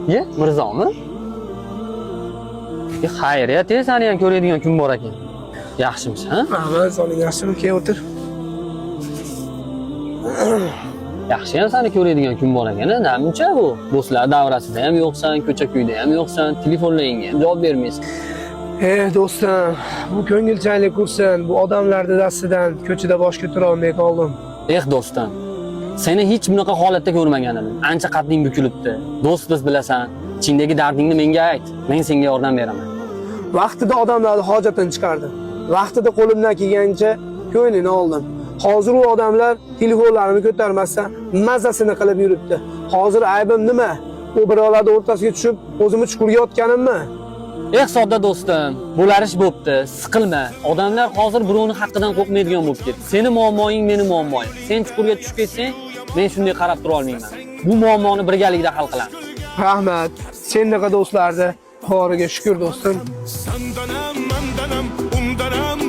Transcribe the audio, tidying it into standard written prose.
Ye, Mirzomi? E, xayriyat, e, seni ham ko'radigan kun bor ekan. Yaxshimisan? Ha? Rahmat, soling yaxshimi? Keyin o'tir. Yaxshi ham seni ko'radigan kun bor ekan, a? Namuncha bu? Do'stlar davrasida ham yo'qsan, ko'cha-ko'yda ham yo'qsan, telefonlaringga ham javob bermaysan. Eh do'stim, bu ko'ngilchanlik qursin, bu odamlarni dastidan ko'chada bosh ko'tara olmay qoldim. Eh do'stim, seni hech bunaqa holatda ko'rmagan edim. Ancha qadding bukilibdi. Do'st biz bilasan. Ichingdagi dardingni menga ayt. Men senga yordam beraman. Vaqtida odamlarni hojatini chiqardim. Vaqtida qo'limdan kelgancha ko'nglini oldim. Hozir u odamlar telefonlarini ko'tarmasdan mazasini qilib yuribdi. Hozir aybim nima? U birovlarni o'rtasiga tushib, o'zimni chuqurga otganimmi? Eh sodda do'stim, bo'lar ish bo'pti, siqilma. Odamlar hozir birovni haqqidan qo'rqmaydigan bo'lib ketdi. Seni muammoing meni muammoyim. Sen chuqurga tushib ketsang, men shunday qarab tura olmayman. Bu muammoni birgalikda hal qilamiz. Rahmat. Sendaqa do'stlarni boriga shukur do'stim. Sandanam, mandanam, undanam.